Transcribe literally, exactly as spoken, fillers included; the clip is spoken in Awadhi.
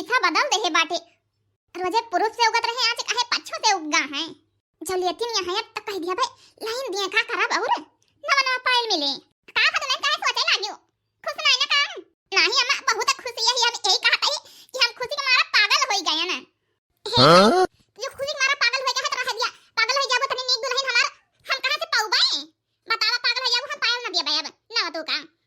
माथा बदल देहे बाटे। रोजे पुरुब से उगत रहे, आज काहे पच्छो से उग गा है। जब लेतिन यहाँ अब त कहि दिया भाई, लाइन दिए का करब और नवा नवा पायल मिले। का है तुम्हें, काहे सोचे लागियो? खुश नाहीं ना काम? नाहीं अम्मा, बहुत खुशी है, हम यही कहत ही कि हम खुशी के मारा पागल होइ गए ना। हे, हाँ? जो खुशी के मारा पागल होइ गए है तो रह दिया, पागल होइ जाबो तनी नीक दुल्हन हमार हम कहाँ से पउबे? बतावा, पागल होइ जाबो, हम पायल ना दिया अब, ना तो का।